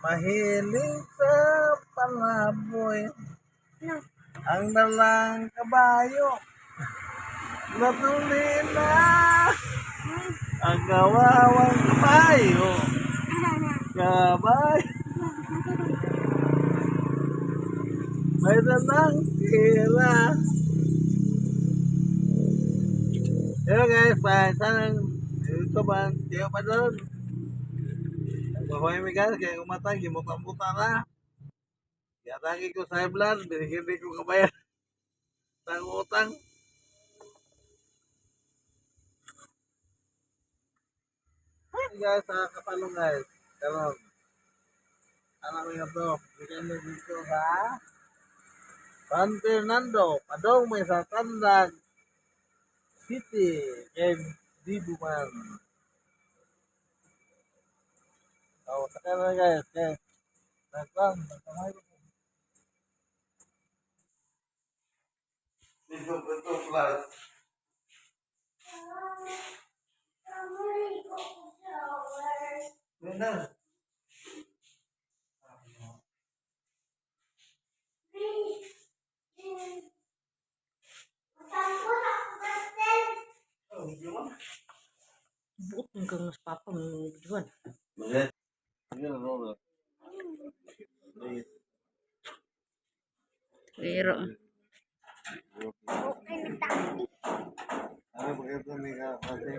Mahilig sa palaboy. No. Ang dalang kabayo. Natuli na. Ang kawawang kabayo. Kabayo. May dalang pera. Hello guys, pa sana ito ba, di pa doon. Mahuhay mi guys, kaya umatay, gimuta-muta na. Yatagi ko sa blood, binigyan ko kabayan. Utang-utang. Hey guys, sa kapalong guys. Karon. Alam mo yun to. Bigyan mo dito sa San Fernando, padong may sa Tandag City, kay Dibuman. Oh, sakay na guys, kay nagpang, nagpangay ko. Dito, dito, plus. Brenda. Oh, di ba? Buot ng kang mas papa mo juan. Sige. Sige na, Rola. Pero Ano ba ito ni ka kasi?